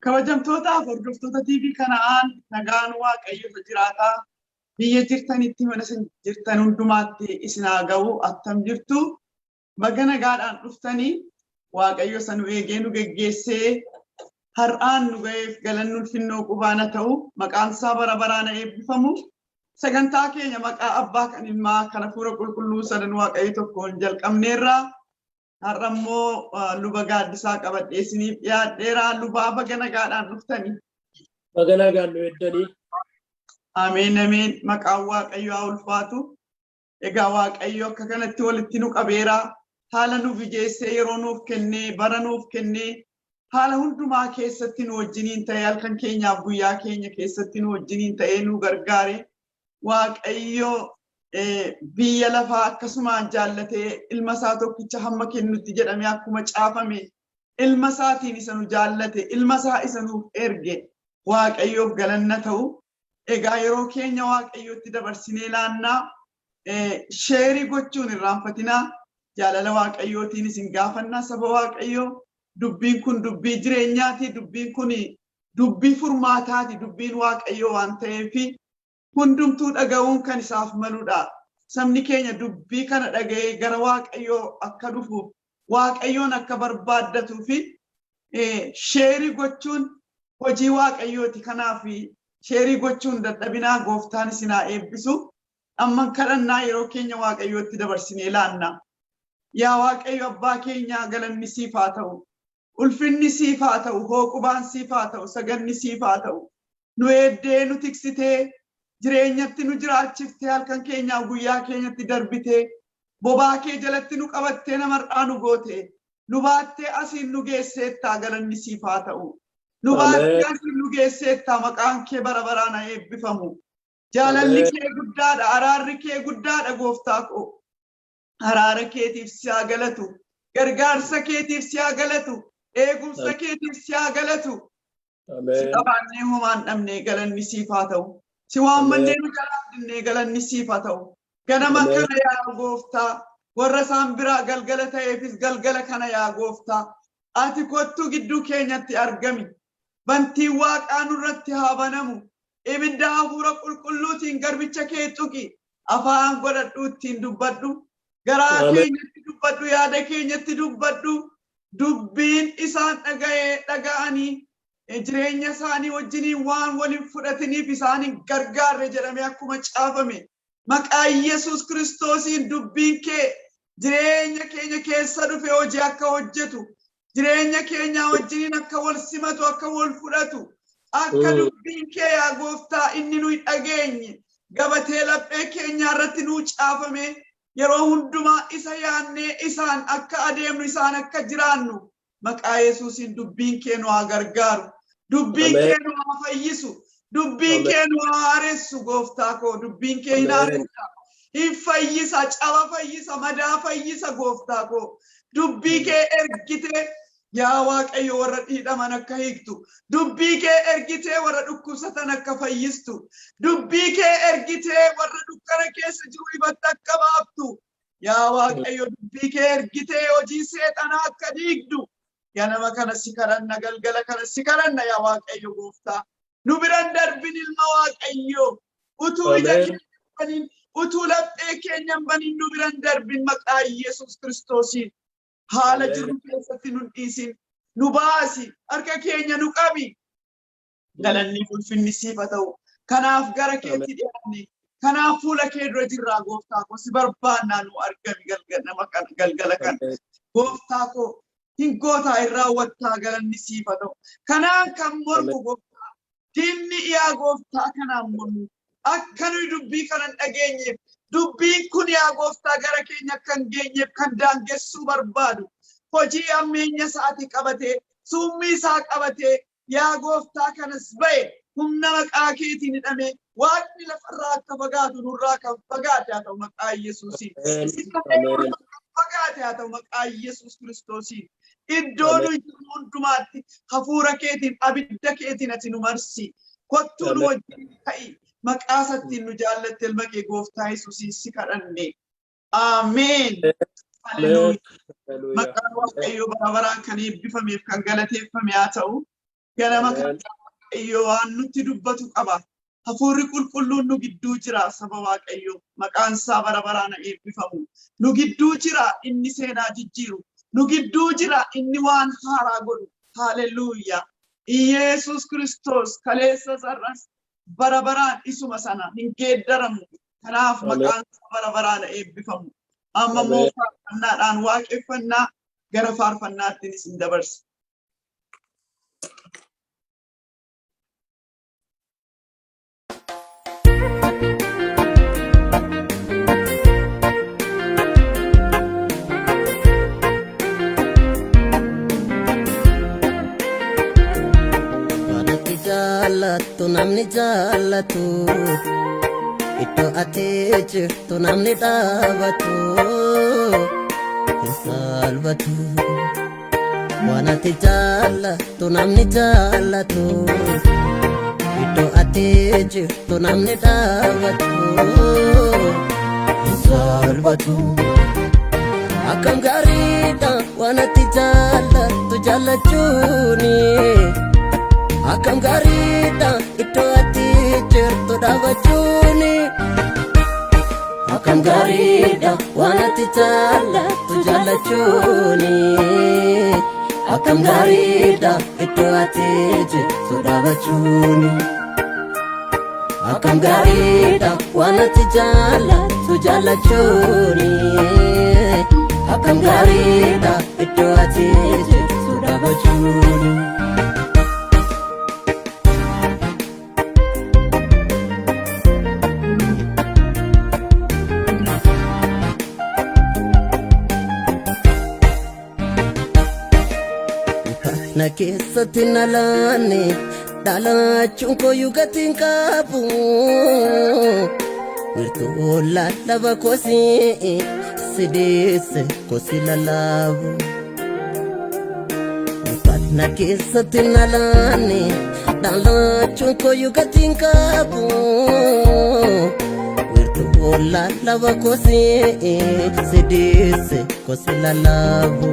Kabajamtootaaf hordoftoota TV Kana'aan, nagaan Waaqayyo jiraataa biyya jirtanitti, mana isin jirtan hundumaatti isin haa ga'u. Attam jirtu? Baga nagaadhaan dhuftanii. Waaqayyo isa nu eegee nu geggeessee har'aan nu ga'eef galanni ulfinnoo qubaana ta'u, maqaan isaa bara baraan eebbifamu. Sagantaa keenya maqaa Abbaa, kan Ilmaa, kan Hafuura Qulqulluu sadan Waaqayyo tokkoon jalqabneerra. Har'a immoo Luba Gaaddisaa qabadhee isiniif dhiyaadheera. Lubaa, baga nagaadhaan dhuftanii. Baga nagaan nu eddanii. Ameen, ameen. Maqaan Waaqayyo haa ulfaatu. Egaa Waaqayyo akka kanatti walitti nu qabeera. Haala nu mijeessee, yeroo nuuf kennee, bara nuuf kennee, haala hundumaa keessatti nu wajjiniin ta'ee, halkan keenyaaf guyyaa keenya keessatti nu wajjiniin ta'ee nu gargaare. Waaqayyo biyya lafaa akkasumaan jaallatee ilma isaa tokkicha hamma kennutti jedhamee akkuma caafame, ilma isaatiin isa nu jaallate, ilma isaa isa nuuf erge, Waaqayyoof galanna ta'u. Egaa yeroo keenya Waaqayyootti dabarsinee laannaa. Share gochuun irraanfatinaa. Jaalala Waaqayyootiin isin gaafannaa, saba Waaqayyoo. Dubbiin kun dubbii jireenyaati. Dubbiin kun dubbii furmaataati. Dubbiin Waaqayyoo waan ta'eef hundumtuu dhaga'uun kan isaaf maludha. Sabni keenya dubbii kana dhaga'ee gara Waaqayyoo akka dhufuuf, Waaqayyoon akka barbaaddatuu fi share gochuun hojii Waaqayyooti. Kanaaf share gochuun dadhabinaa. Gooftaan isin haa eebbisu. Amman kadhannaa, yeroo keenya Waaqayyootti dabarsinee laanna. Yaa Waaqayyo Abbaa keenyaa, galanni siif haa ta'u. Ulfinni siif haa ta'u. Hooqubaan siif haa ta'u. Saganni siif haa ta'u. Nu eeddee, nu tiksitee, jireenyatti nu jiraachiftee, halkan keenyaaf guyyaa keenyatti darbitee, bobaa kee jalatti nu qabattee, namarraa nu goote. Nu baattee asiin nu geesseettaa, galanni siif haa ta'u. Nu baattee asiin nu geesseettaa, maqaan kee bara baraan haa eebbifamu. Jaalalli kee guddaadha, araarri kee guddaadha, gooftaa koo. Araara keetiif si haa galatu. Gargaarsa keetiif si haa galatu. Eegumsa keetiif si haa galatu. Si qabaannee homaan dhabnee, galanni siif haa ta'u. Si waammannee nu jalaa dinnee, galanni siif haa ta'u. Ganama kana, yaa gooftaa, warra isaan biraa galgala ta'eefis galgala kana, yaa gooftaa, ati kottuu gidduu keenyatti argami. Bantiin waaqaa nurratti haa banamu. Ibidda Hafuura Qulqulluutiin garbicha kee tuqi. Afaan godhadhu, ittiin dubbadhu. Garaa keenyatti dubbadhu, yaada keenyatti dubbadhu. Dubbiin isaan dhaga'ee dhaga'anii jireenya isaanii wajjiniin waan waliin fudhatiniif isaan hin gargaarre jedhamee akkuma caafame. Maqaa Yesuus Kiristoosiin dubbiin kee jireenya keenya keessa dhufe hojii akka hojjetu, jireenya keenya wajjiniin akka wal simatu, akka wal fudhatu, akka dubbiin kee, yaa gooftaa, inni nuyi dhageenye gabatee laphee keenyaa irratti nuu caafame, yeroo hundumaa isa yaannee isaan akka adeemnu, isaan akka jiraannu, maqaa Yesuusiin dubbiin kee nu haa gargaaru. Dubbiin kee nu haa fayyisu. Dubbiin kee nu haa haaressu, gooftaa koo. Dubbiin kee hin haaressa. Hin fayyisa, caba fayyisa, madaa fayyisa, gooftaa koo. Dubbii kee ergitee, yaa Waaqayyo, warra dhiidhaman akka hiiktu. Dubbii kee ergitee warra dhukkubsatan akka fayyistu. Dubbii kee ergitee warra dukkana keessa jiru ifatti akka baaftu. Yaa Waaqayyo, dubbii kee ergitee hojii seexanaa akka diigdu. Ganama kana si kadhanna, galgala kana si kadhanna, yaa Waaqayyo gooftaa. Nu biran darbin, ilma Waaqayyo. Utuu ija keenya banin, utuu laphee keenya hin banin nu biran darbin, maqaa Yesuus Kiristoosiin. Haala jirru keessatti nu dhiisin. Nu baasi, harka keenya nu qabi. Galanni ulfinni siif haa ta'u. Kanaaf gara keetti dhiyaanne. Kanaaf fuula kee dura jirraa, gooftaa koo, si barbaannaa, nu argami galgala kana. Gooftaa koo, hin gootaa, hin raawwattaa, galanni siif haa ta'u. Kanaan kan mormu, gooftaa, diinni, yaa gooftaa, kanaan mormu, akka nuyi dubbii kana hin dhageenyeef, dubbiin kun, yaa gooftaa, gara keenya akka hin geenyeef kan daangessuu barbaadu, hojii hammeenya isaatii qabatee, summii isaa qabatee, yaa gooftaa, kanas ba'e humna maqaa keetiin hidhamee Waaqni lafarraa akka fagaatu, nurraa kan fagaate haa ta'u maqaa Yesuusiin. Kan fagaate haa ta'u maqaa Yesuus Kiristoosiin. Iddoo nuyi jirru hundumaatti hafuura keetiin, abidda keetiin ati nu marsi. Kottuu nu wajjin ta'i. Maqaa isattiin nu jaallatte, ilma kee gooftaa Yesuusiin si kadhanne. Ameen. Haleluuyaa. Maqaan Waaqayyoo bara baraan kan eebbifameef kan galateeffame haa ta'u. Ganama kana Waaqayyo waan nutti dubbatu qaba. Hafuurri qulqulluun nu gidduu jira saba Waaqayyo. Maqaan isaa bara baraan eebbifamu. Nu gidduu jira inni seenaa jijjiiru. Nu gidduu jira inni waan haaraa godhu. Haaleluyyaa. Iyeesus Kiristoos kaleessa har'as bara baraan isuma sana hin geeddaramu. Kanaaf maqaan isaa bara baraan eebbifamu. Amma immoo faarfannaadhaan waaqeffannaa gara faarfannaatti isin dabarsa. Wanti jaallattu namni jaallatu, iddoo ati jirtu namni dhaabatu hin salphatu. Waan ati jaallattu namni jaallatu, iddoo ati jirtu namni dhaabatu hin salphatu. Akkam gaariidha waan ati jaallattu jaallachuuni. Akkam gaariidha iddoo ati jirtu dhaabachuuni. Akkam gaariidha waan ati jaallattu jaallachuuni. Akkam gaariidha iddoo ati jirtu dhaabachuuni. Akkam gaariidha waan ati jaallattu jaallachuuni. Akkam gaariidha iddoo ati jirtu dhaabachuuni. Na keessatti na laanne dhalachuun kooyyuu gatiin qabu. Wirtuu lallaba kosii sideesse kosi lallaabu. Na keessatti na laanne dhalachuun kooyyuu gatiin qabu. Wirtuu lallaba kosii sideesse kosi lallaabu.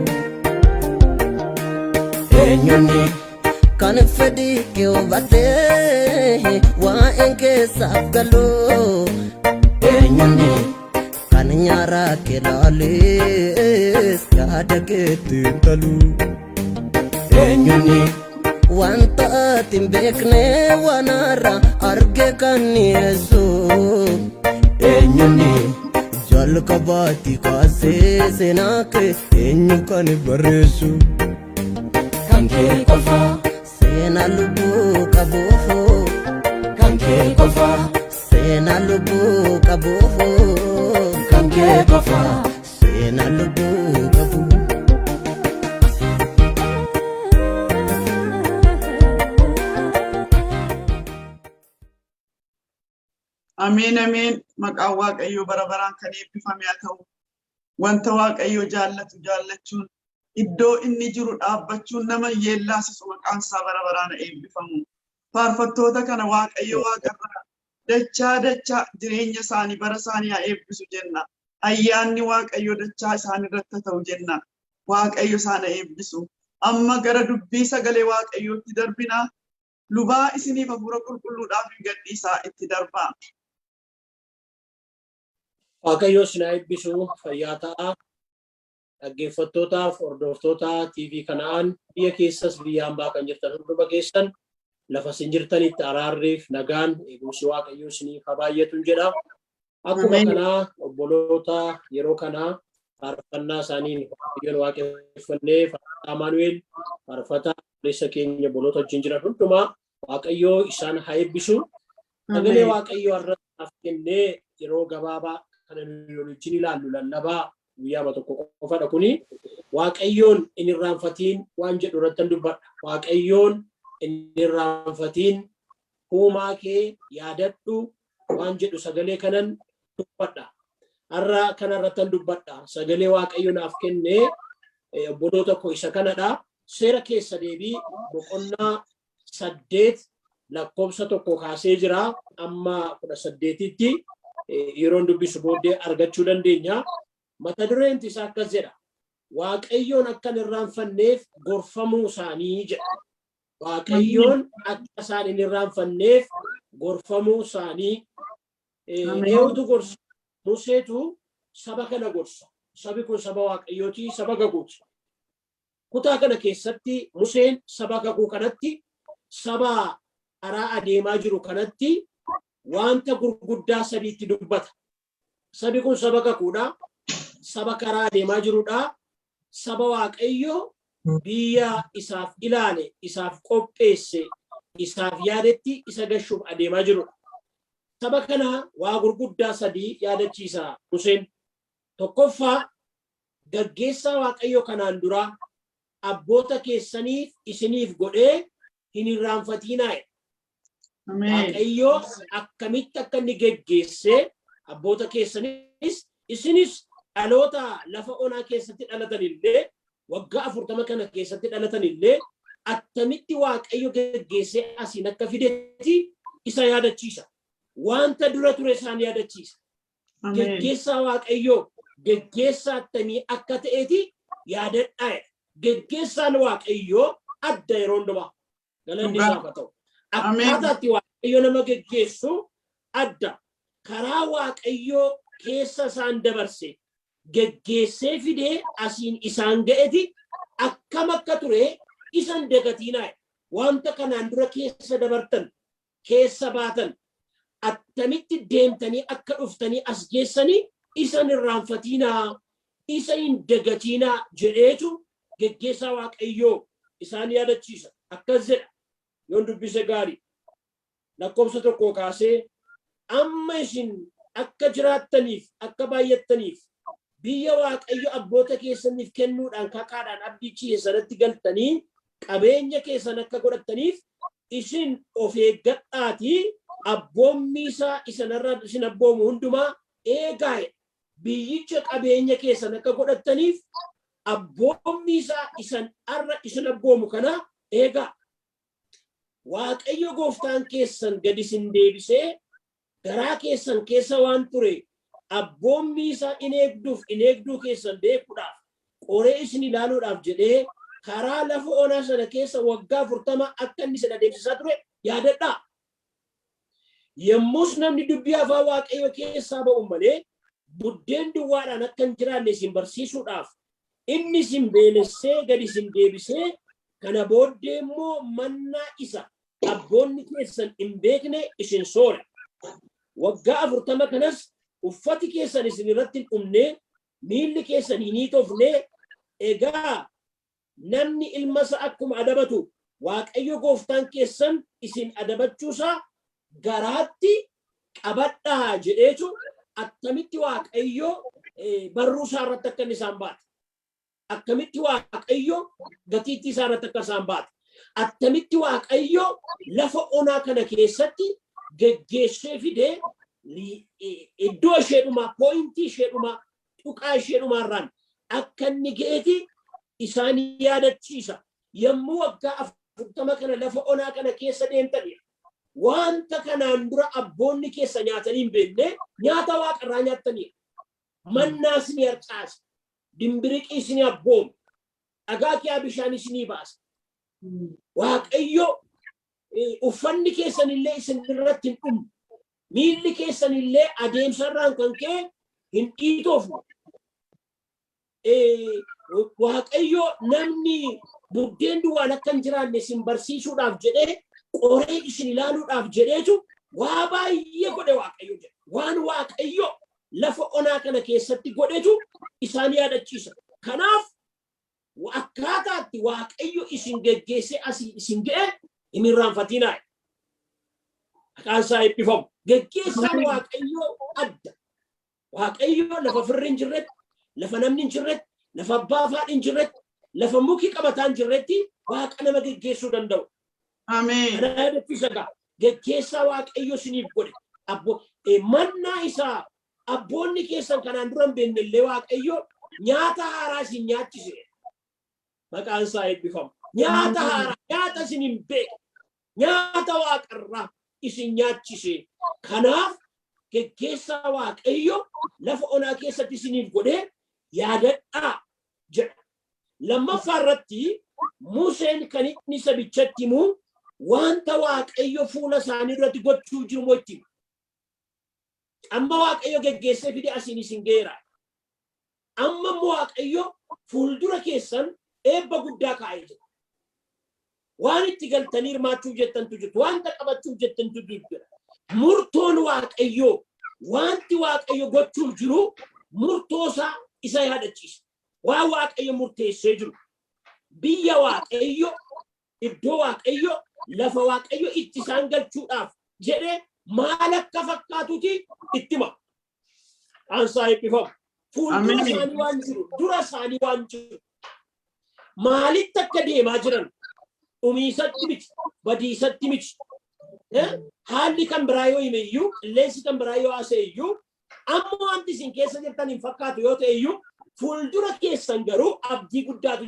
Eenyuuni kan fedhii kee hubatee waa'een keessaaf galu? Eenyuuni kan nyaaraa kee laalees yaada keetti hin talu? Eenyuuni wanta ati hin beekne waan har'a arge kan dhiyeessu? Eenyuuni jalqabaatti kaasee seenaa kee eenyu kan barreessu? Kan kee qofa seenaa lubbuu qabuufu. Kan kee qofa seenaa lubbuu qabuufu. Kan kee qofa seenaa lubbuu qabu. Ameen, ameen. Maqaan Waaqayyoo bara baraan kan eebbifame haa ta'u. Wanta Waaqayyoo jaallatu jaallachuun, iddoo inni jiru dhaabbachuun nama yeellaasisu. Maqaan isaa bara baraan eebbifamu. Faarfattoota kana Waaqayyo waaqarraa dachaa dachaa jireenya isaanii, bara isaanii haa eebbisu jenna. Ayyaanni Waaqayyo dachaa isaan irratti haa ta'u jenna. Waaqayyo isaan haa eebbisu. Amma gara dubbii sagalee Waaqayyootti darbina. Lubaa isiniif hafuura qulqulluudhaaf hin gadhiisaa, itti darbaa. Waaqayyo isin haa eebbisu, fayyaa ta'a. Dhaggeeffattootaaf hordoftoota TV kanaan biyya keessas biyya hambaa kan jirtan hunduma keessan, lafa isin jirtanitti araarriif nagaan eegumsi Waaqayyoo isiniif haa baay'atu jedha. Akkuma kanaa obboloota yeroo kanaa faarfannaa isaaniin Waaqayyoon waaqeffannee, faarfataa Amaanu'eel, faarfataa obboleessa keenya, obboloota wajjin jiran hundumaa Waaqayyoo isaan haa eebbisu. Sagalee Waaqayyoo har'a naaf kennee yeroo gabaabaa kana nuyi wajjin ilaallu lallabaa guyyaama tokko qofadha kuni. Waaqayyoon hin irraanfatiin waan jedhu irratti dubbadha. Waaqayyoon hin irraanfatiin, uumaa kee yaadadhu waan jedhu sagalee kanan dubbadha. Har'a kana irratti dubbadha. Sagalee Waaqayyo naaf kennee obboloota koo isa kanadha. Seera keessa deebii boqonnaa 8 lakkoofsa 1 kaasee jira amma 18tti yeroon dubbisu booddee argachuu dandeenya. Mata dureen isaa akkas jedha. Waaqayyoon akka hin irraanfanneef gorfamuu isaanii jedha. Waaqayyoon akka isaan hin irraanfanneef gorfamuu isaanii. Eenyutu gorsa? Museetu saba kana gorsa. Sabi kun saba Waaqayyooti, saba kakuuti. Kutaa kana keessatti Museen saba kakuu kanatti, saba karaa adeemaa jiru kanatti wanta gurguddaa sadiitti dubbata. Sabi kun saba kakuudha. Saba karaa adeemaa jirudha. Saba Waaqayyo biyya isaaf ilaale, isaaf qopheesse, isaaf yaadetti isa gashuuf adeemaa jirudha. Saba kana waa gurguddaa sadii yaadachiisa Museen. Tokkoffaa, gaggeessaa Waaqayyo kanaan dura abboota keessaniif isiniif godhee hin irraanfatiinaa. Waaqayyo akkamitti akka inni geggeessee abboota keessanis isinis dhaloota lafa onaa keessatti dhalatan illee, waggaa 40 kana keessatti dhalatan illee, attamitti Waaqayyo geggeessee asiin akka fidetti isa yaadachiisa. Wanta dura ture isaan yaadachiisa. Geggeessaa Waaqayyoo geggeessaa attamii akka ta'eeti yaadadhaa. Geggeessaan Waaqayyoo adda yeroo hundumaa. Galanni isaaf haa ta'u. Akkaataa itti Waaqayyo nama geggeessu adda. Karaa Waaqayyoo keessa isaan dabarse, geggeessee fidee asiin isaan ga'eti akkam akka ture isan dagatiinaa. Wanta kanaan dura keessa dabartan, keessa baatan, attamitti deemtanii akka dhuftanii as geessanii isan irraanfatiinaa, isa hin dagatiinaa jedheetu geggeessaa Waaqayyoo isaan yaadachiisa. Akkas jedha, yoon dubbise gaarii. Lakkoofsa 1 kaasee, "Amma isin akka jiraattaniif, akka baay'attaniif, biyya Waaqayyo abboota keessaniif kennuudhaan kakaadhaan abdichiise sanatti galtanii qabeenya keessan akka godhattaniif, isin of eeggadhaatii abboommii isaa isanarra isin abboomu hundumaa eegaa. Biyyicha qabeenya keessan akka godhattaniif abboommii isaa isan arra isin abboomu kana eegaa. Waaqayyo gooftaan keessan gad isin deebisee garaa keessan keessa waan ture abboommii isaa in eegduuf in eegduu keessan beekuudhaaf, qoree isin ilaaluudhaaf jedhee karaa lafa onaa sana keessa waggaa 40 akka inni isin adeemsisaa ture yaadadhaa. Yommus namni dubbii afaan Waaqayyo keessaa ba'u malee buddeen duwwaadhaan akka hin jiraanne isin barsiisuudhaaf inni isin beelessee gad isin deebisee, kana booddee immoo mannaa isa abboonni keessan hin beekne isin soore. Waggaa 40 kanas uffati keessan isin irratti hin dhumne, miilli keessan hin hiitofne. Egaa namni ilma isaa akkuma adabatu Waaqayyo gooftaan keessan isin adabachuusaa garaatti qabadhaa" jedheetu attamitti Waaqayyo barruu isaa irratti akka inni isaan baate. Akkamitti Waaqayyo gatiittii isaa irratti akka isaan baate. Attamitti Waaqayyo lafa onaa kana keessatti geggeessee fidee iddoo isheedhumaa, pointii isheedhumaa, tuqaa isheedhumaa irraan akka inni ga'eeti isaan yaadachiisa. "Yommuu waggaa 40 kana lafa onaa kana keessa deemtanidha. Wanta kanaan dura abboonni keessa nyaatanii hin beekne nyaata waaqarraa nyaattaniidha. Mannaas ni harcaase. Dimbiriqii isinii abboome. Dhagaa kiyaa bishaan isinii baase. Waaqayyo uffanni keessan illee isin irratti hin dhumne. Miilli keessan illee adeemsa irraan kan ka'e hin dhiitoofne. Waaqayyo namni buddeen duwwaan akka hin jiraanne isin barsiisuudhaaf jedhee, qoree isin ilaaluudhaaf jedheetu waa baay'ee godhe Waaqayyo" jedhe. Waan Waaqayyo lafa onaa kana keessatti godhetu isaan yaadachiisa. "Kanaaf akkaataatti Waaqayyo isin geggeessee asii isin ga'e hin irraanfatinaa." Maqaan isaa eebbifamu. Geggeessaan Waaqayyo adda. Waaqayyo lafa firri hin jirretti, lafa namni hin jirretti, lafa abbaa afaan hin jirretti, lafa muki qabataa hin jirretti Waaqa nama geggeessuu danda'u. Ameen. Kana yaadachiisa gaa. Geggeessaa Waaqayyo isiniif godhe. Abbo mannaa isaa abboonni keessan kanaan dura hin beekne illee Waaqayyo nyaata haaraa isin nyaachise. Maqaan isaa eebbifamu. Nyaata haaraa, nyaata isin hin beekne, nyaata waaqarraa isin nyaachise. Kanaaf geggeessaa Waaqayyo lafa onaa keessatti isiniif godhee yaadadhaa" jedha. Lammaffaa irratti Museen kan inni sabichatti himu wanta Waaqayyo fuula isaanii duratti gochuu jiru moo itti hima. Amma Waaqayyo geggeessee fide asiin isin geera. Amma immoo Waaqayyo fuuldura keessan eebba guddaa kaa'ee jira. Waan itti galtanii hirmaachuuf jettantu jirtu. Wanta qabachuuf jettantu jira. Murtoon Waaqayyoo, wanti Waaqayyo gochuuf jiru, murtoo isaa isa yaadachiisa. Waan Waaqayyo murteessee jiru. Biyya Waaqayyo, iddoo Waaqayyo, lafa Waaqayyo itti isaan galchuudhaaf jedhee maal akka fakkaatuti itti hima. Aansaa eebbifamu. Fuuldura isaanii waan jiru, dura isaanii waan jiru. Maalitti akka deemaa jiran, dhumiisatti miti, badiisatti miti. Haalli kan biraa yoo hime iyyuu, qilleensi kan biraa yoo haasa'e iyyuu, amma wanti isin keessa jirtan hin fakkaatu yoo ta'e iyyuu, fuuldura keessan garuu abdii guddaatu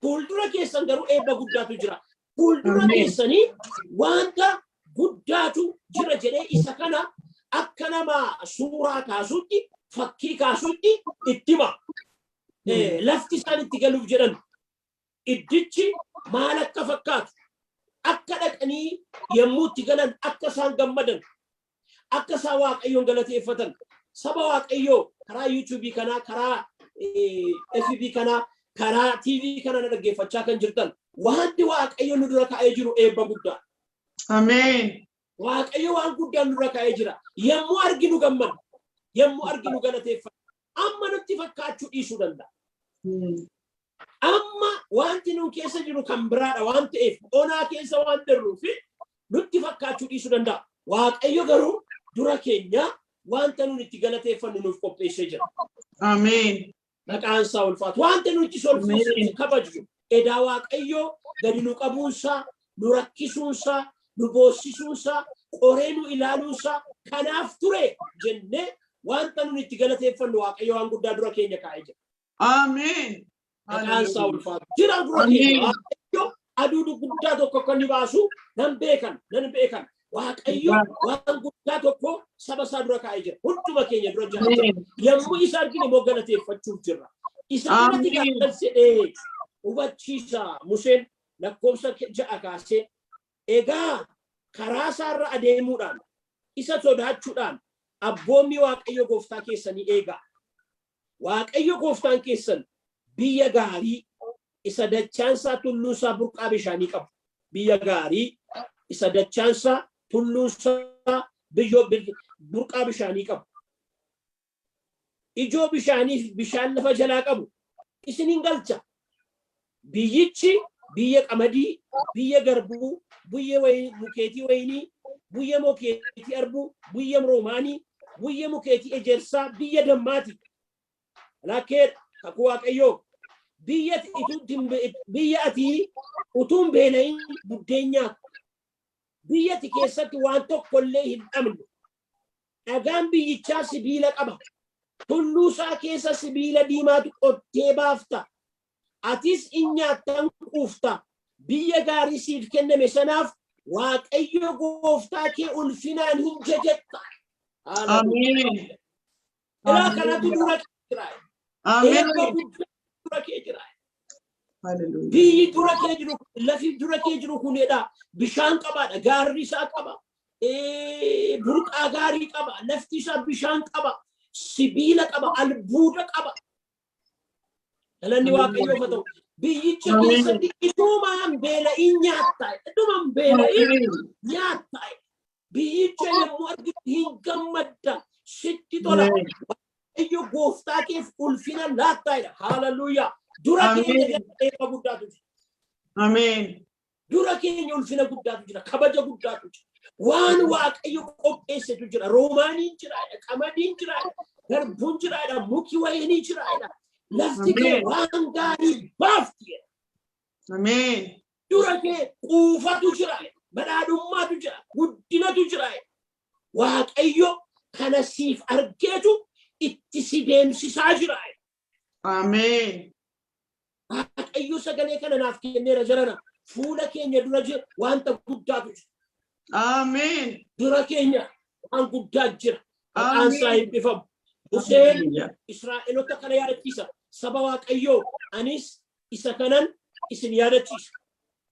Fuuldura keessan garuu eebba guddaatu jira. Fuuldura keessanii wanta guddaatu jira jedhee isa kana akka nama suuraa kaasutti, fakkii kaasutti itti hima. Lafti isaan itti galuuf jedhan, iddichi maal akka fakkaatu, akka dhaqanii yommuu itti galan akka isaan gammadan, akka isaan Waaqayyoon galateeffatan. Saba Waaqayyoo karaa YouTube kanaa, karaa FB kanaa, karaa TV kana na dhaggeeffachaa kan jirtan, wanti Waaqayyo nu dura kaa'ee jiru eebba guddaa. Ameen. Waaqayyo waan guddaa nu dura kaa'ee jira. Yommuu arginu gammanna. Yommuu arginu galateeffanna. Amma nutti fakkaachuu dhiisuu danda'a. Amma wanti nu keessa jiru kan biraadha waan ta'eef, onaa keessa waan jirruuf nutti fakkaachuu dhiisuu danda'a. Waaqayyo garuu dura keenya wanta nun itti galateeffannu nuuf qopheessee jira. Ameen. Maqaan isaa ulfaatu. Wanta nuti solfuus kabajnu. Edaa Waaqayyo gadi nu qabuunsaa, nu rakkisuunsaa, nu boossisuunsaa, qoree nu ilaaluunsaa kanaaf ture jennee wanta nun itti galateeffannu Waaqayyo waan guddaa dura keenya kaa'ee jira. Ameen. Maqaan isaa ulfaatu. Jira dura keenya. Waaqayyo aduu guddaa tokko akka inni baasu nan beekan, nan beekan. Waaqayyo waan guddaa tokko saba isaa dura kaa'ee jira. Hunduma keenya dura jira. Yommuu isa argine immoo galateeffachuuf jirra. Isa kanatti gaafas jedhee hubachiisa Museen lakkoofsa 6 kaasee. Egaa karaa isaarra adeemuudhaan, isa sodaachuudhaan, abboommii Waaqayyo gooftaa keessanii eegaa. Waaqayyo gooftaan keessan biyya gaarii isa dachaansaa tulluunsaa burqaa bishaanii qabu. Biyya gaarii isa dachaansaa tulluunsaa biyyoo burqaa bishaanii qabu. Ijoo bishaanii fi bishaan lafa jalaa qabu isinin galcha. Biyyichi biyya qamadii, biyya garbuu, biyya mukeetii wayinii, biyya mukeetii arbuu, biyya roomaanii, biyya mukeetii ejersaa, biyya dammaati. Lakkeedha kakuu Waaqayyoo. Biyya ati utuu hin beela'in buddeen nyaattu. Biyya ati keessatti waan tokko illee hin dhabne. Dhagaan biyyichaa sibiila qaba. Tulluu isaa keessa sibiila diimaatu qottee baafta. Atis in nyaatta in quufta. Biyya gaarii siif kenname sanaaf Waaqayyo gooftaa kee ulfinaan hin jajatta. Ameen. Ilaa, kanatu dura kee jira. Ameen. Eebba guddaa dura kee jira. Hallelujah. Biyyi dura kee jiru, lafi dura kee jiru kunidha. Bishaan qabaadha. Gaarri isaa qaba. Burqaa gaarii qaba. Lafti isaa bishaan qaba. Sibiila qaba. Albuuda qaba. Galanni Waaqayyoof haa ta'u. Biyyicha keessatti itumaan beela'iin nyaatta. Itumaan beela'iin nyaatta. Biyyicha yommuu argitu hin gammadda. Sitti tola. Waaqayyo gooftaa keef ulfina laattaa jedha. Haaleluyyaa. Dura keenya eebba guddaatu jira. Ameen. Dura keenya ulfina guddaatu jira. Kabaja guddaatu jira. Waan Waaqayyo qopheessetu jira. Roomaaniin jira. Qamadiin jira. Garbuun jira. Muki wayinii jira. Lafti kee waan gaarii baafti. Ameen. Dura kee quufatu jira. Badhaadhummaatu jira. Guddinatu jira. Waaqayyo kana siif argeetu itti si deemsisaa jira. Ameen. Waaqayyo sagalee kana naaf kenneera jarana. Fuula keenya dura jira wanta guddaatu jira. Ameen. Dura keenya waan guddaa jira. Maqaan isaa eebbifamu. Museen Israa'eloota kana yaadachiisa. Saba Waaqayyoo, anis Isa kanan isin yaadachiisa.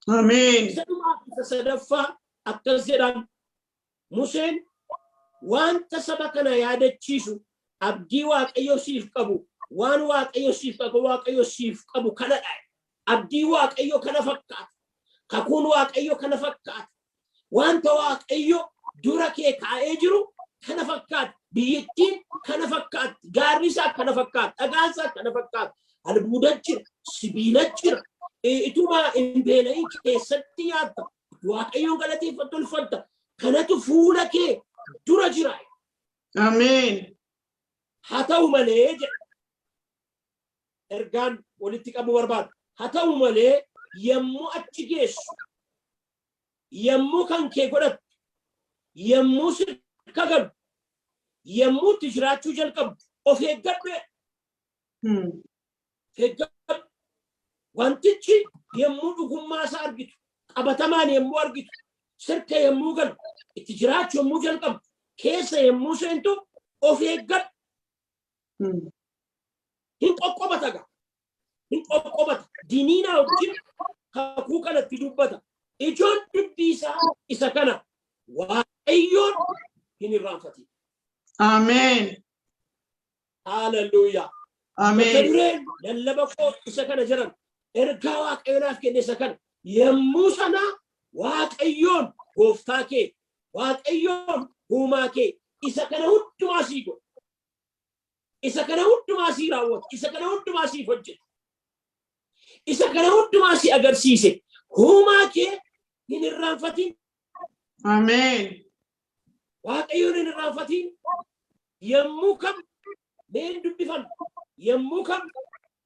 Ameen. Isa dhumaa isa sadaffaa akkas jedhaan Museen wanta saba kana yaadachiisu, abdii Waaqayyo siif qabu, waan Waaqayyo siif qabu, Waaqayyo siif qabu kanadha. Abdii Waaqayyo kana fakkaata. Kakuun Waaqayyo kana fakkaata. Wanta Waaqayyo dura kee kaa'ee jiru kana fakkaata. Biyyittiin kana fakkaatti. Gaarri isaa kana fakkaata. Dhagaan isaa kana fakkaata. Albuuda jira. Sibiila jira. Ituma hin beela'in keessatti nyaatta. Waaqayyoon galateeffattu, ulfatta. Kanatu fuula kee dura jira. Ameen. Haa ta'u malee jedha. Ergaan walitti qabuu barbaadu. Haa ta'u malee, yommuu achi geessu, yommuu kan kee godhattu, yommuu sirka galu, yommuu itti jiraachuu jalqabdu, of eeggadhu jedha. Of eeggadhu. Wantichi yommuu dhugummaa isaa argitu, qabatamaan yommuu argitu, sirka yommuu galu, itti jiraachuu yommuu jalqabdu, keessa yommuu seentu, of eeggadhu. Hin qoqqobata gaa. Hin qoqqobata. Diniinaa wajjin kakuu kanatti dubbata. Ijoon dubbii isaa isa kana: Waaqayyoon hin irraanfatin. Ameen. Haaleluyyaa. Mata Ameen. dureen lallaba koo isa kana jedhan, ergaa Waaqayyo naaf kenne isa kana. Yommuu sana Waaqayyoon gooftaa kee, Waaqayyoon uumaa kee, isa kana hundumaa sii godhe. Isa kana hundumaa sii raawwate. Isa kana hundumaa siif hojjete. Isa kana hundumaa si agarsiise. Uumaa kee hin irraanfatin. Ameen. Waaqayyoon hin irraanfatin. Yommuu kam meen dubbifan, yommuu kam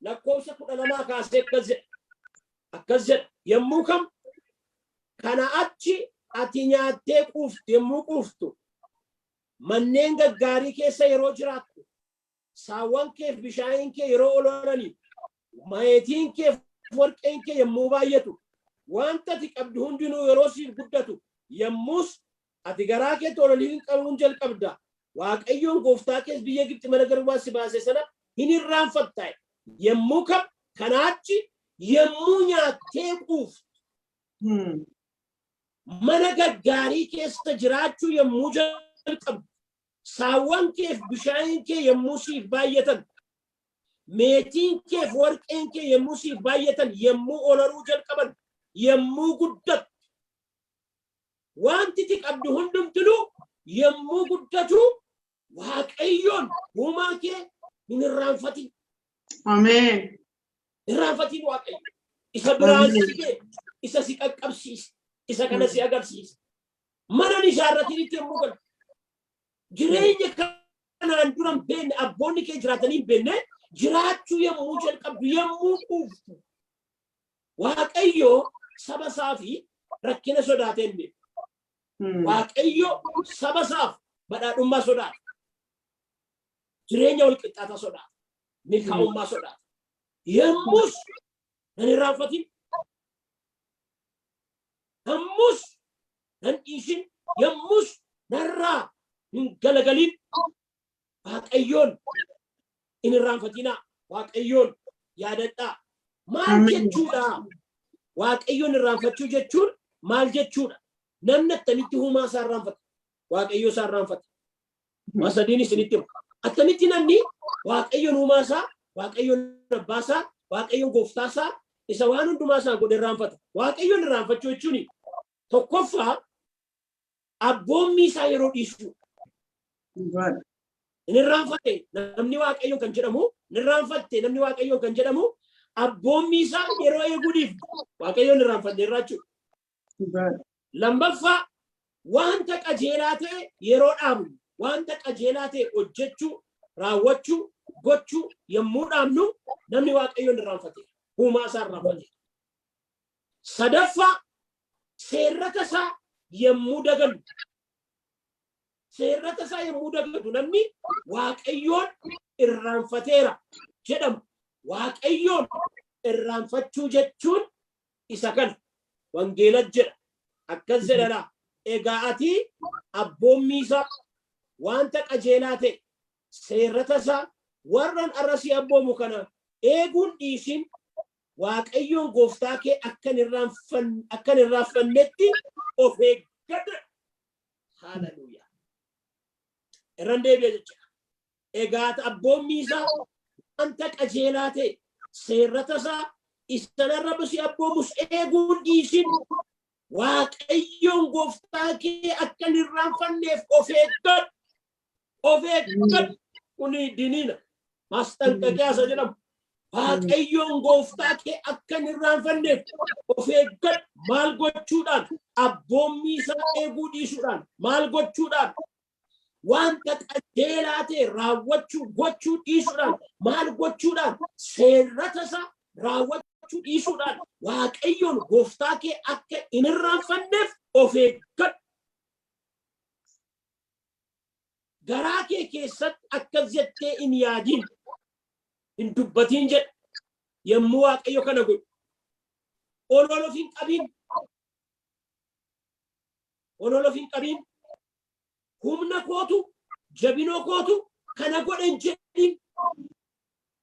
lakkoofsa 12 kaasee akkas jedha. Akkas jedha. Yommuu kam kana achi ati nyaattee quuftu, yommuu quuftu, manneen gaggaarii keessa yeroo jiraattu, saawwan keef bishaaniin kee yeroo ol oolanii, meetiin keef warqeen kee yommuu baay'atu, wanta ati qabdu hundinuu yeroo siif guddatu, yommus ati garaa keetti ol olii qabuun jalqabda. Waaqayyoon gooftaa kees biyya Gibxi mana garbaa si baase sana hin irraanfatta. Yommuu kam kanaachi yommuu nyaattee quuftu, mana gaggaarii keessa jiraachuu yommuu jalqabdu, saawwan keef bishaaniin kee yommuu siif baay'atan, meetiin keef warqeen kee yommuu siif baay'atan, yommuu olaruu jalqaban, yommuu guddattu, wanti ati qabdu hundumtinuu yommuu guddatu, Waaqayyoon uumaa kee hin irraanfatin. Ameen. Irraanfatin Waaqayyo. Isa biraan si ga'e, isa si qaqqabsiise, isa kana si agarsiise. Mana ijaarratinitti yommuu galu, jireenya kanaan dura hin beekne, abboonni kee jiraatanii hin beekne jiraachuu yommuu jalqabdu, yommuu quuftu, Waaqayyo saba isaa fi rakkina sodaatee hin beeku. Waaqayyo saba isaaf badhaadhummaa sodaata. Jireenya wal qixxaataa sodaata. Milkaa'ummaa sodaata. Yommus nan irraanfatin. Yommus nan dhiisin. Yommus narraa hin galagalin. Waaqayyoon hin irraanfatinaa. Waaqayyoon yaadadhaa. Maal jechuudha? Waaqayyoon irraanfachuu jechuun maal jechuudha? Namni attamitti uumaa isaa irraanfata? Waaqayyoo isaa irraanfata? Waan sadiin isinitti hima. Attamitti namni Waaqayyoon uumaa isaa, Waaqayyoon abbaa isaa, Waaqayyoon gooftaa isaa, isa waan hundumaa isaa godhe irraanfata? Waaqayyoon irraanfachuu jechuun tokkoffaa abboommii isaa yeroo dhiisuu. Inni irraanfate namni Waaqayyoon kan jedhamu, inni irraanfatte namni Waaqayyoon kan jedhamu, abboommii isaa yeroo eeguu dhiiftu Waaqayyoon irraanfanne irraa jechuudha. Lammaffaa, wanta qajeelaa ta'e yeroo dhaabnu, wanta qajeelaa ta'e hojjechuu, raawwachuu, gochuu yommuu dhaabnu, namni Waaqayyoon irraanfateera. Uumaa isaa irraanfateera. Sadaffaa, seerrata isaa yommuu dagannu. Seerrata isaa yommuu dagatu namni Waaqayyoon irraanfateera jedhama. Waaqayyoon irraanfachuu jechuun isa kana. Wangeela jedha. Akkas jedhadha. Egaa ati abboommii isaa, wanta qajeelaa ta'e, seerrata isaa warran har'a si abboomu kana eeguun dhiisin. Waaqayyoon gooftaa kee akka hin irraanfannetti of eeggadhu. Haaleluyyaa. Irran deebi'a jechuudha. Egaa abboommii isaa, wanta qajeelaa ta'e, seerrata isaa isanarra si abboomus eeguun dhiisin. Waaqayyoon gooftaa kee akka hin irraanfanneef of eeggadhu. Of eeggadhu. Kuni diniina. ማስጠንቀቂያ isa jedhamu. Waaqayyoon gooftaa kee akka hin irraanfanneef of eeggadhu. Maal gochuudhaan? Abboommii isaa eeguu dhiisuudhaan. Maal gochuudhaan? Wanta qajeelaa ta'e raawwachuu gochuu dhiisuudhaan. Maal gochuudhaan? Seerrata isaa raawwachuu dhiisuudhaan Waaqayyoon gooftaa kee akka hin irraanfanneef of eeggadhu. Garaa kee keessatti akkas jettee hin yaadin, hin dubbatiin jedha. Yommuu Waaqayyo kana godhu, ol ol of hin qabin. Ol ol of hin qabin. Humna kootu, jabinoo kootu kana godhe hin jedhin.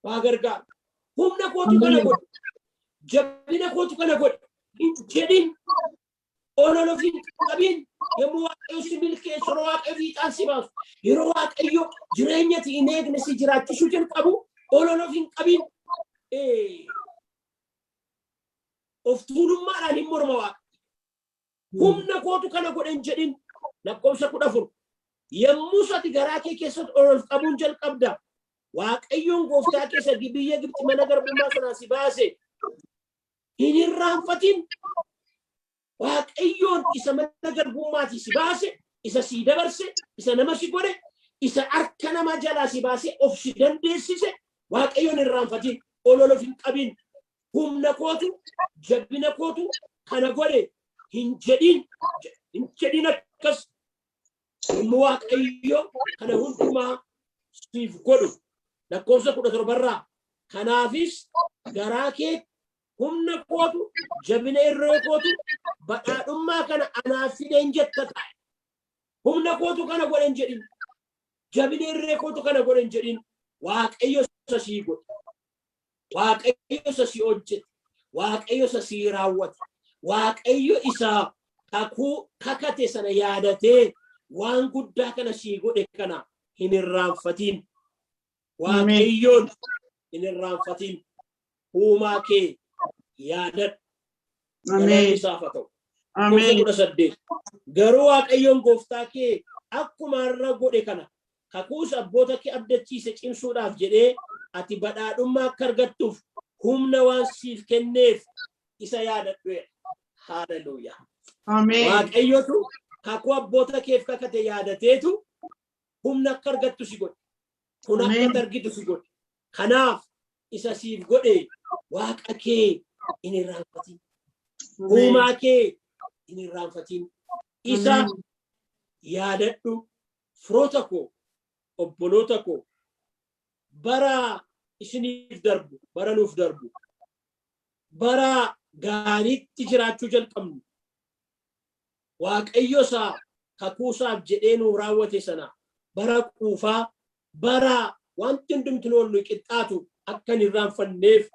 Waa gargaara. Humna kootu kana godhe, jabina kootu kana godhe hin jedhin. Ol ol of hin qabin. Yommuu Waaqayyo si milkeessu, yeroo Waaqayyo fiixaan si baasu, yeroo Waaqayyo jireenya ati hin eegne si jiraachisuu jalqabu, ol ol of hin qabin. Of tuulummaadhaan hin morma Waaqa. Humna kootu kana godhe hin jedhin. Lakkoofsa 14. Yommuu ati garaa kee keessatti ol of qabuun jalqabda, Waaqayyoon gooftaa keessa biyya Gibxi mana garbummaa sanaa si baase hin irraanfatin. Waaqayyoon isa mana garbummaatii si baase, isa si dabarse, isa nama si godhe, isa harka nama jalaa si baase of si dandeessise Waaqayyoon hin irraanfatin. Ol ol of hin qabin. Humna kootu, jabina kootu kana godhe hin jedhin. Hin jedhin akkas. Yommuu Waaqayyo kana hundumaa siif godhu. Lakkoofsa 17rraa. Kanaafis garaa kee humna kootu, jabina irree kootu badhaadhummaa kana anaaf fideen jetta taa'e. Humna kootu kana godhe hin jedhin. Jabina irree kootu kana godhe hin jedhin. Waaqayyo isa sii godhe. Waaqayyo isa sii hojjete. Waaqayyo isa sii raawwate. Waaqayyo isa kakuu kakate sana yaadatee waan guddaa kana sii godhe kana hin irraanfatin. Waaqayyoon hin irraanfatin. Uumaa kee yaadadhu. Galanni isaaf haa ta'u. Lakkoofsa 18. Garuu Waaqayyoon gooftaa kee akkuma har'a godhe kana kakuus abboota kee abdachiise cimsuudhaaf jedhee ati badhaadhummaa akka argattuuf humna waan siif kenneef isa yaadadhu jedha. Haaleluyyaa. Waaqayyotu kakuu abboota keef kakate yaadateetu humna akka argattu si godhe. Kun akka ati argitu si godhe. Kanaaf isa siif godhe Waaqa kee hin irraanfatin. Uumaa kee hin irraanfatin. Isa yaadadhu. Firoota koo, obboloota koo, bara isiniif darbu, bara nuuf darbu, bara gaariitti jiraachuu jalqabnu, Waaqayyo isaa kakuusaaf jedhee nuu raawwate sana bara quufaa, bara wanti hundumti nu ol nu qixxaatu akka hin irraanfanneef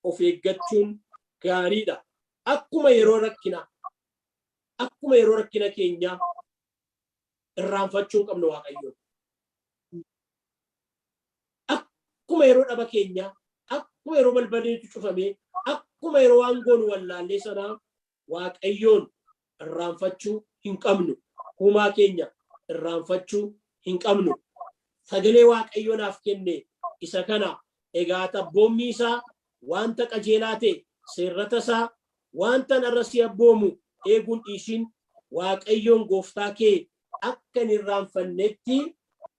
of eeggachuun gaariidha. Akkuma yeroo rakkinaa, akkuma yeroo rakkina keenyaa irraanfachuu hin qabnu Waaqayyoon. Akkuma yeroo dhaba keenyaa, akkuma yeroo balballi nutti cufamee, akkuma yeroo waan goonu wallaallee sanaa Waaqayyoon irraanfachuu hin qabnu. Uumaa keenya irraanfachuu hin qabnu. Sagalee Waaqayyo naaf kenne isa kana. Egaa abboommii isaa, wanta qajeelaa ta'e, seerrata isaa, wanta har'a si abboomu eeguun dhiisin. Waaqayyoon gooftaa kee akka hin irraanfannetti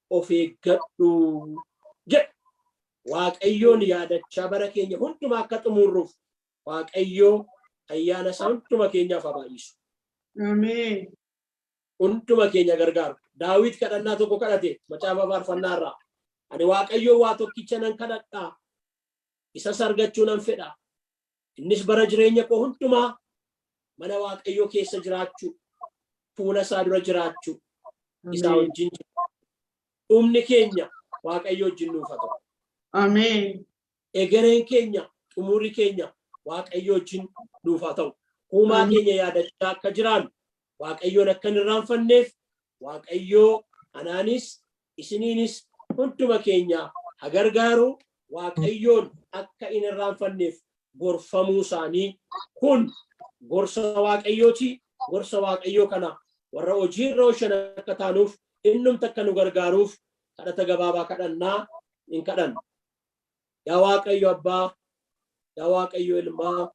of eeggadhu jedha. Waaqayyoon yaadachaa bara keenya hundumaa akka xumurruuf Waaqayyo ayyaana isaa hunduma keenyaaf haa baay'isu. Ameen. Hunduma keenya gargaaru. Daawit kadhannaa tokko kadhate macaafa faarfannaa irraa. Ani Waaqayyoon waa tokkicha nan kadhadha. Isas argachuu nan fedha. Innis bara jireenya koo hundumaa mana Waaqayyoo keessa jiraachuu, fuula isaa dura jiraachuu, isaa wajjin jiraachuu. Dhumni keenya Waaqayyo wajjin nuuf haa ta'u. Ameen. Egereen keenya, xumurri keenya Waaqayyo wajjin nuuf haa ta'u. Uumaa keenya yaadachaa akka jiraannu, Waaqayyoon akka hin irraanfanneef, Waaqayyoo anaanis isiniinis hunduma keenya haa gargaaru. Waaqayyoon akka hin irraanfanneef gorfamuu isaanii kun gorsa Waaqayyooti. Gorsa Waaqayyoo kana warra hojii irra oolchan akka taanuuf innumti akka nu gargaaruuf kadhata gabaabaa kadhannaa hin kadhanna. Yaa Waaqayyo Abbaa, yaa Waaqayyo Ilmaa,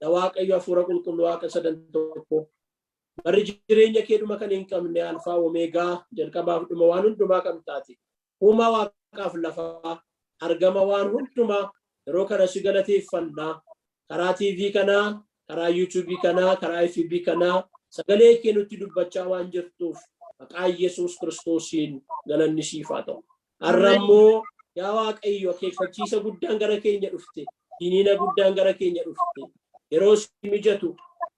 yaa Waaqayyo Hafuura Qulqulluu, Waaqa sadan tokko, barri jireenya kee dhuma kan hin qabne, Alfaa Omeegaa, jalqabaaf dhuma waan hundumaa kan taate, uumaa waaqaaf lafaa, argama waan hundumaa, yeroo kana si galateeffannaa. Karaa TV kanaa, karaa YouTube kanaa, karaa FB kanaa sagalee kee nutti dubbachaa waan jirtuuf maqaa Yesuus Kiristoosiin galanni siif haa ta'u. Har'a immoo yaa Waaqayyo, akeekkachiisa guddaan gara keenya dhufte, diniina guddaan gara keenya dhufte. Yeroo siif mijatu,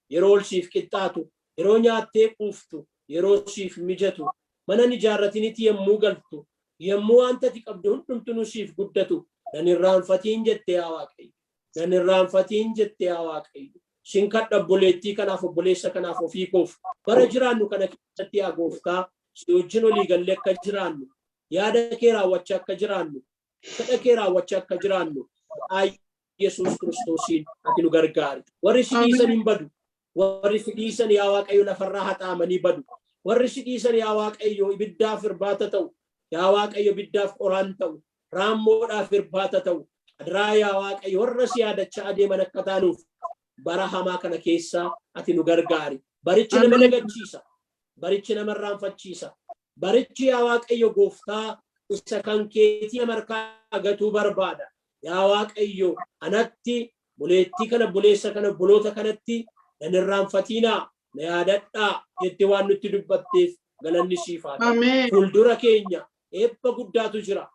yeroo ol siif qixxaatu, yeroo nyaattee quuftu, yeroo siif mijatu, mana hin ijaarratinitti yommuu galtu, yommuu wanta ati qabdu hundumtuu siif guddatu, nan irraanfatiin jette yaa Waaqayyo. Nan irraanfatiin jette yaa Waaqayyo. Sin kadha, obboleettii kanaaf, obboleessa kanaaf, ofii koof, bara jiraannu kana keessatti yaa Gooftaa, si wajjin olii gallee akka jiraannu, yaada kee raawwachaa akka jiraannu, fedha kee raawwachaa akka jiraannu maqaa Yesuus Kiristoosiin ati nu gargaari. Warri si dhiisan hin badu. Warri si dhiisan yaa Waaqayyo lafarraa haxaamanii badu. Warri si dhiisan yaa Waaqayyo ibiddaaf irbaata ta'u. Yaa Waaqayyo, ibiddaaf qoraan ta'u. Raammoodhaaf irbaata ta'u. Adaraa yaa Waaqayyo, warra si yaadachaa adeeman akka taanuuf bara hamaa kana keessa ati nu gargaari. Barichi nama dagachiisa. Barichi nama irraanfachiisa. Barichi yaa Waaqayyo Gooftaa isa kan keetii nama harkaa gatuu barbaada. Yaa Waaqayyo, anatti, obboleettii kana, obboleessa kana, obboloota kanatti nan irraanfatiinaa, na yaadadhaa jettee waan nutti dubbatteef galanni siif haa ta'u. Ameen. Fuuldura keenya eebba guddaatu jira.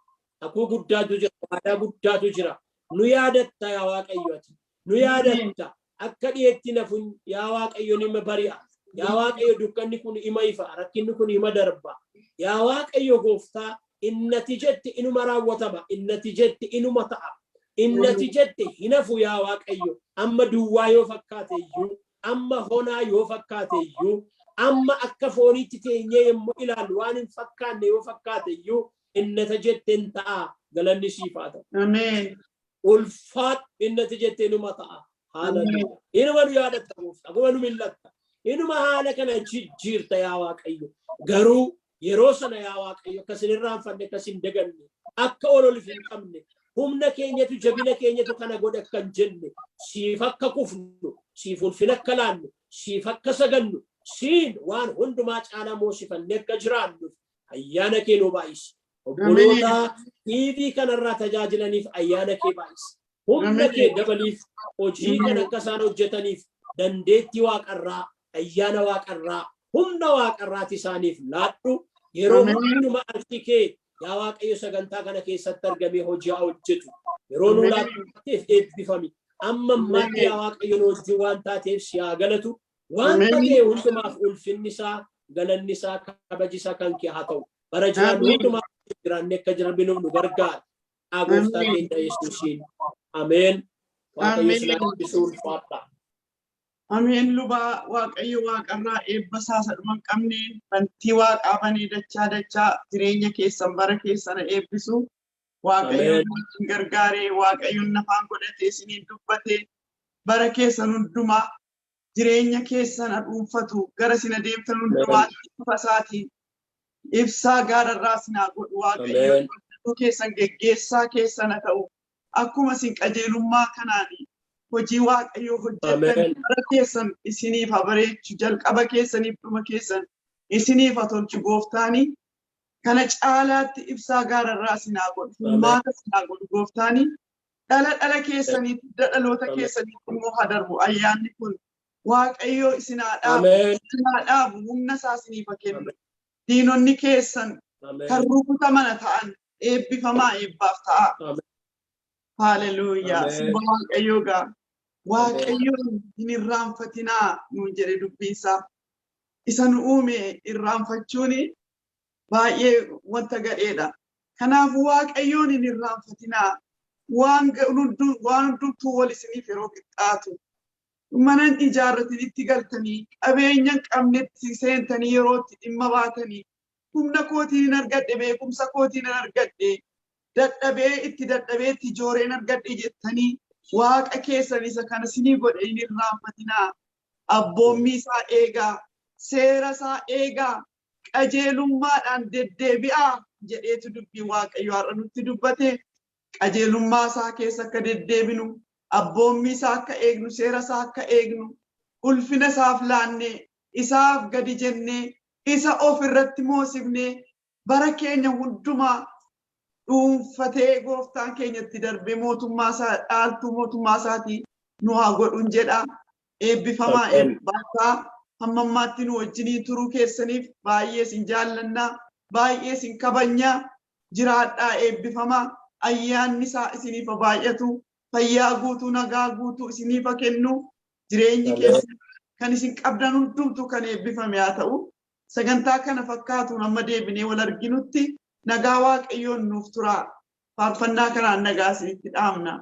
Kakuu guddaatu jira. Waadaa guddaatu jira. Nu yaadatta yaa Waaqayyo ati. Nu yaadatta. Akka dhiyeetti nafun yaa Waaqayyo nima bari'a. Yaa Waaqayyo, dukkanni kun ima ifa. Rakkinni kun ima darba. Yaa Waaqayyo Gooftaa, innati jette inuma raawwatama. Innati jette inuma ta'a. Innati jette hin hafu yaa Waaqayyo. Amma duwwaa yoo fakkaate iyyuu, amma honaa yoo fakkaate iyyuu, amma akka fooniitti teenyee yommuu ilaallu waan hin fakkaanne yoo fakkaate iyyuu, innata jette hin ta'a. Galanni siif haa ta'u. Ameen. Ulfaadhu, innati jette inuma ta'a. Haaleluyyaa. Inuma nu yaadatta Gooftaa. Inuma nu mil'atta. Inuma haala kana jijjiirta yaa Waaqayyo. Garuu yeroo sana yaa Waaqayyo, akka isin irraanfanne, akka isin daganne, akka ol olif hin qabne, humna keenyatu, jabina keenyatu kana godhe akka hin jenne, siif akka kufnu, siif ulfina akka laannu, siif akka sagannu, siin waan hundumaa caalaa moosifannee akka jiraannuuf ayyaana kee nuu baay'isi. Obboloota TV kanarraa tajaajilaniif ayyaana kee baay'isi. Humna kee dabaliif, hojii kan akka isaan hojjetaniif dandeettii waaqarraa, ayyaana waaqarraa, humna waaqarraati isaaniif laadhu. Yeroo hundumaa harki kee yaa Waaqayyo sagantaa kana keessatti argamee hojii haa hojjetu. Yeroo nuu laatteef eebbifami. Amma ammaatti yaa Waaqayyo nu wajjin waan taateef si haa galatu. Wanta ta'e hundumaaf ulfinni isaa, galanni isaa, kabaji isaa kan kee haa ta'u. Bara jiraannu hundumaa jiraannee akka jirbinuuf nu gargaara. Haa Gooftaa keenya Yesuusiin. Ameen. Waaqayyo isin haa eebbisu, ulfaadha. Ameen. Lubaa, Waaqayyo waaqarraa eebba isaa isa dhuma hin qabne bantii waaqaa banee dachaa dachaa jireenya keessan, bara keessan eebbisu. Waaqayyo isin gargaaree, Waaqayyoon nafaan godhatee isiniin dubbate, bara keessan hundumaa, jireenya keessan dhuunfatu, gara isin adeemtan hundumaatti ifa isaatiin ibsaa gaararraa isin haa godhu Waaqayyo. Keessan geggeessaa keessan haa ta'u. Akkuma isin qajeelummaa kanaan hojii Waaqayyoo hojjettan bara keessan isiniif haa bareechu, jalqaba keessaniif dhuma keessan isiniif haa tolchu Gooftaanii. Kana caalaatti ibsaa gaararraa isin haa godhu, furmaata isin haa godhu Gooftaanii. Dhala dhala keessaniif, hidda dhaloota keessaniif immoo haa darbu ayyaanni kun. Waaqayyoo isin haa dhaabu, isin haa dhaabu, humna isaa isiniif haa kennu. Diinonni keessan kan rukutamana ta'an, eebbifamaa, eebbaaf ta'a. Haleluuyaa. Saba Waaqayyoo gaa. Waaqayyoon hin irraanfatinaa nuun jedhe dubbiinsaa. Isa nu uume irraanfachuun baay'ee wanta gadheedha. Kanaaf Waaqayyoon hin irraanfatinaa. Waan hundumtuu wal isiniif yeroo qixxaatu. Mana hin ijaarratinitti galtanii, qabeenya hin qabnetti seentanii yeroo itti dhimma baatanii, humna kootiin hin argadhe, beekumsa kootiin hin argadhe, dadhabee itti dadhabee itti jooreen argadhe jettanii Waaqa keessan isa kana isinii godhe hin irraanfatinaa. Abboommii isaa eegaa, seera isaa eegaa, qajeelummaadhaan deddeebi'aa jedheetu dubbii Waaqayyo har'a nutti dubbate. Qajeelummaa isaa keessa akka deddeebinu, abboommii isaa akka eegnu, seera isaa akka eegnu, ulfina isaaf laannee, isaaf gadi jennee, isa of irratti moosifnee, bara keenya hundumaa dhuunfatee gooftaan keenya itti darbee mootummaa isaa dhaaltuu mootummaa isaatii nu haa godhuun jedha. Eebbifamaa eebbaasaa hamma ammaatti nu wajjiniin turuu keessaniif baay'ee isin jaallannaa, baay'ee isin kabajnaa, jiraadhaa eebbifamaa, ayyaanni isaa isiniif haa baay'atu, fayyaa guutuu, nagaa guutuu isiniif haa kennu, jireenyi keessan kan isin qabdan hundumtuu kan eebbifame haa ta'u. Sagantaa kana fakkaatuun amma deebinee wal arginutti nagaa Waaqayyoon nuuf turaa. Faarfannaa kanaan nagaa isinitti dhaamna.